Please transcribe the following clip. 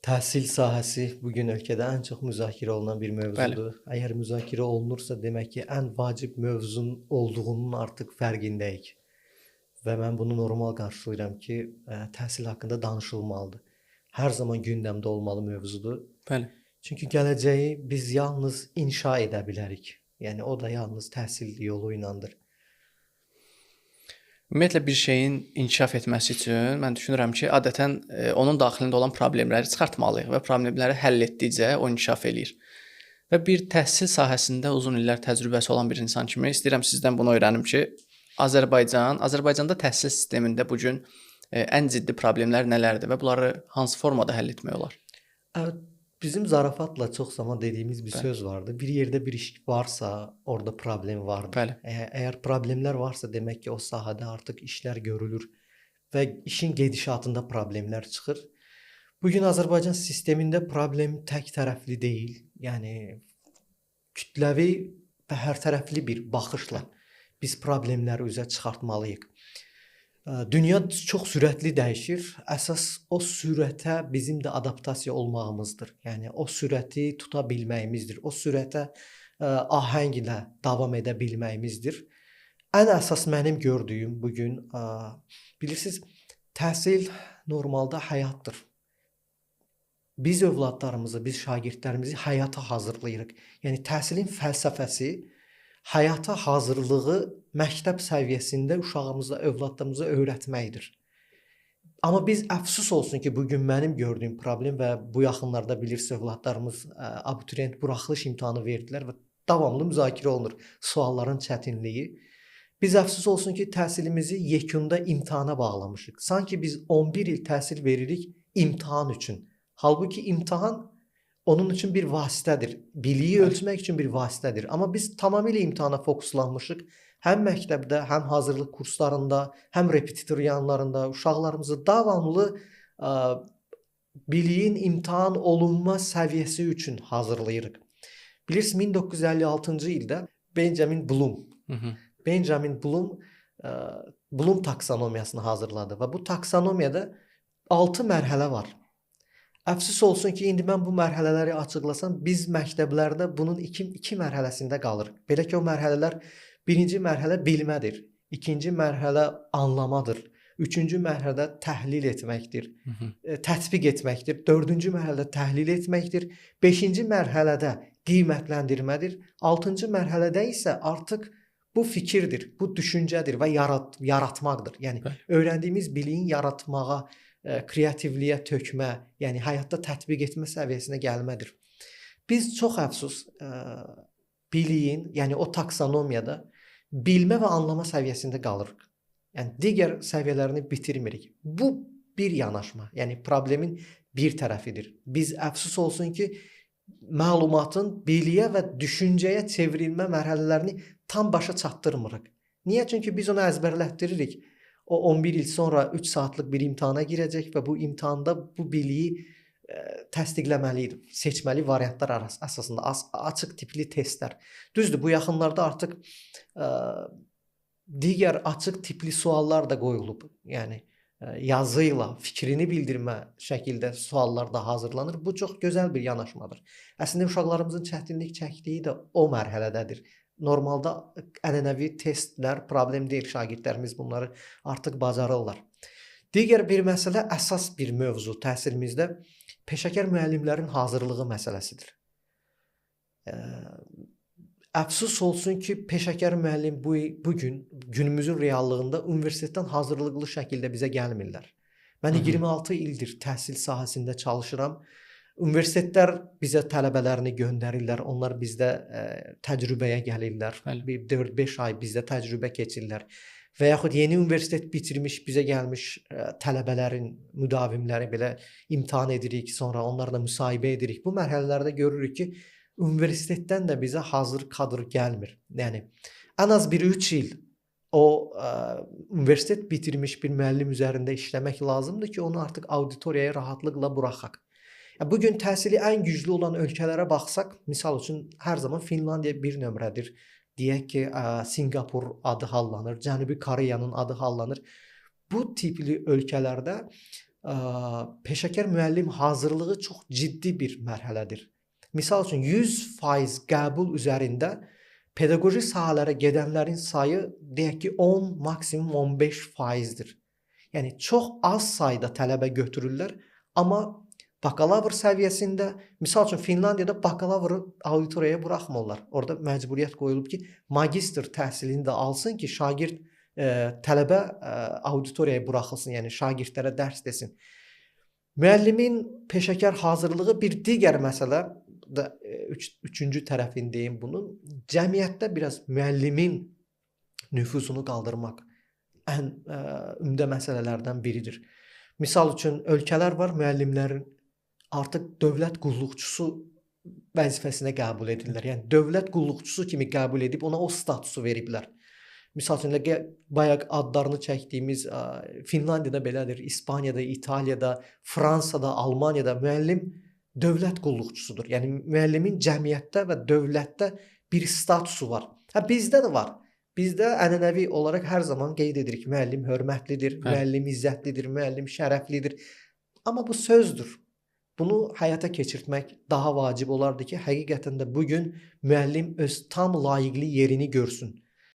Təhsil sahəsi bu gün ölkədə ən çox müzakirə olunan bir mövzudur. Bəli. Əgər müzakirə olunursa, demək ki, ən vacib mövzunun olduğunun artıq fərqindəyik. Və mən bunu normal qarşılayıram ki, təhsil haqqında danışılmalıdır. Hər zaman gündəmdə olmalı mövzudur. Bəli. Çünki gələcəyi biz yalnız inşa edə bilərik. Yəni o da yalnız təhsil yolu ilandır. Ümumiyyətlə bir şeyin inkişaf etməsi üçün mən düşünürəm ki, adətən onun daxilində olan problemləri çıxartmalıyıq və problemləri həll etdikcə o inkişaf eləyir. Və bir təhsil sahəsində uzun illər təcrübəsi olan bir insan kimi istəyirəm sizdən bunu öyrənim ki, Azərbaycanda təhsil sistemində bu gün ən ciddi problemlər nələrdir və bunları hansı formada həll etmək olar? Bizim zarafatla çox zaman dediyimiz bir Bəli. söz vardı. Bir yerdə bir iş varsa, orada problem vardır. Bəli. Əgər problemlər varsa, demək ki, o sahədə artıq işlər görülür və işin gedişatında problemlər çıxır. Bu gün Azərbaycan sistemində problem tək tərəfli deyil. Yəni kütləvi və hər tərəfli bir baxışla biz problemləri üzə çıxartmalıyıq. Dünya çox sürətli dəyişir. Əsas o sürətə bizim də adaptasiya olmağımızdır. Yəni o sürəti tuta bilməyimizdir. O sürətə ahəng ilə davam edə bilməyimizdir. Ən əsas mənim gördüyüm bu gün, bilirsiniz, təhsil normalda həyatdır. Biz övladlarımızı, biz şagirdlərimizi həyata hazırlayırıq. Yəni təhsilin fəlsəfəsi həyata hazırlığı məktəb səviyyəsində uşağımıza, övladlarımıza öyrətməkdir. Amma biz əfsus olsun ki, bu gün mənim gördüyüm problem və bu yaxınlarda bilirsiniz, övladlarımız abituriyent buraxılış imtahanı verdilər və davamlı müzakirə olunur sualların çətinliyi. Biz əfsus olsun ki, təhsilimizi yekunda imtahana bağlamışıq. Sanki biz 11 il təhsil veririk imtahan üçün. Halbuki imtahan onun üçün bir vasitədir. Biliyi ölçmək üçün bir vasitədir. Amma biz tamamilə imtahana fokuslanmışıq. Həm məktəbdə, həm hazırlıq kurslarında, həm repetitor yanlarında uşaqlarımızı davamlı biliyin imtahan olunma səviyyəsi üçün hazırlayırıq. Bilirsiniz, 1956-cı ildə Benjamin Bloom, Benjamin Bloom Bloom taksonomiyasını hazırladı və bu taksonomiyada 6 mərhələ var. Əfsus olsun ki, indi mən bu mərhələləri açıqlasam, biz məktəblərdə bunun iki mərhələsində qalırıq. Belə ki, o mərhələlər, birinci mərhələ bilmədir, ikinci mərhələ anlamadır, üçüncü mərhələdə təhlil etməkdir, tətbiq etməkdir, dördüncü mərhələdə təhlil etməkdir, beşinci mərhələdə qiymətləndirmədir, altıncı mərhələdə isə artıq bu fikirdir, bu düşüncədir və yaratmaqdır. Yəni, öyrəndiyimiz biliyin yaratmağa, kreativliyə tökmə, yəni həyatda tətbiq etmə səviyyəsinə gəlmədir. Biz çox əfsus biliyin, yəni o taksonomiyada bilmə və anlama səviyyəsində qalırıq. Yəni digər səviyyələrini bitirmirik. Bu bir yanaşma, yəni problemin bir tərəfidir. Biz əfsus olsun ki, məlumatın biliyə və düşüncəyə çevrilmə mərhələlərini tam başa çatdırmırıq. Niyə? Çünki biz onu əzbərlətdiririk. O 11 il sonra 3 saatlıq bir imtahana girəcək və bu imtahanda bu biliyi təsdiqləməliydi. Seçməli variantlar əsasında açıq tipli testlər. Düzdür, bu yaxınlarda artıq digər açıq tipli suallar da qoyulub. Yəni yazı ilə fikrini bildirmə şəkildə suallar da hazırlanır. Bu çox gözəl bir yanaşmadır. Əslində uşaqlarımızın çətinlik çəkdiyi də o mərhələdədir. Normalda ənənəvi testlər problem deyil, şagirdlərimiz bunları artıq bacarırlar. Digər bir məsələ, əsas bir mövzu təhsilimizdə peşəkar müəllimlərin hazırlığı məsələsidir. Əfsus olsun ki, peşəkar müəllim bu gün günümüzün reallığında universitetdən hazırlıqlı şəkildə bizə gəlmirlər. Mən 26 ildir təhsil sahəsində çalışıram. Universitetlər bizə tələbələrini göndərirlər, onlar bizdə təcrübəyə gəlirlər, bir 4-5 ay bizdə təcrübə keçirirlər. Və yaxud yeni universitet bitirmiş, bizə gəlmiş tələbələrin müdavimləri belə imtahan edirik, sonra onlarla müsahibə edirik. Bu mərhələlərdə görürük ki, universitetdən də bizə hazır kadr gəlmir. Yəni, ən az bir 3 il o universitet bitirmiş bir müəllim üzərində işləmək lazımdır ki, onu artıq auditoriyaya rahatlıqla buraxaq. Bugün təhsili ən güclü olan ölkələrə baxsaq, misal üçün hər zaman Finlandiya bir nömrədir. Deyək ki, Singapur adı hallanır, Cənubi Koreyanın adı hallanır. Bu tipli ölkələrdə Peşəkar müəllim hazırlığı çox ciddi bir mərhələdir. Misal üçün 100% qəbul üzərində pedaqoji sahələrə gedənlərin sayı deyək ki 10, maksimum 15%-dir. Yəni çox az sayda tələbə götürürlər, amma bakalavr səviyyəsində, misal üçün Finlandiyada bakalavrı auditoriyaya buraxmırlar. Orada məcburiyyət qoyulub ki, magistr təhsilini də alsın ki, şagird tələbə auditoriyaya buraxılsın, yəni şagirdlərə dərs desin. Müəllimin peşəkar hazırlığı bir digər məsələ da, üçüncü tərəfini deyim bunun. Cəmiyyətdə biraz müəllimin nüfuzunu qaldırmaq ən ümdə məsələlərdən biridir. Misal üçün ölkələr var, müəllimlərin artıq dövlət qulluqçusu vəzifəsinə qəbul edirlər. Yəni dövlət qulluqçusu kimi qəbul edib ona o statusu veriblər. Misal üçün bayaq adlarını çəkdiyimiz Finlandiyada belədir, İspaniyada, İtaliyada, Fransada, Almaniyada müəllim dövlət qulluqçusudur. Yəni müəllimin cəmiyyətdə və dövlətdə bir statusu var. Hə bizdə də var. Bizdə ənənəvi olaraq hər zaman qeyd edirik, müəllim hörmətlidir, müəllim izzətlidir, müəllim şərəflidir. Amma bu sözdür. Bunu həyata keçirtmək daha vacib olardı ki, həqiqətən də bu gün müəllim öz tam layiqli yerini görsün.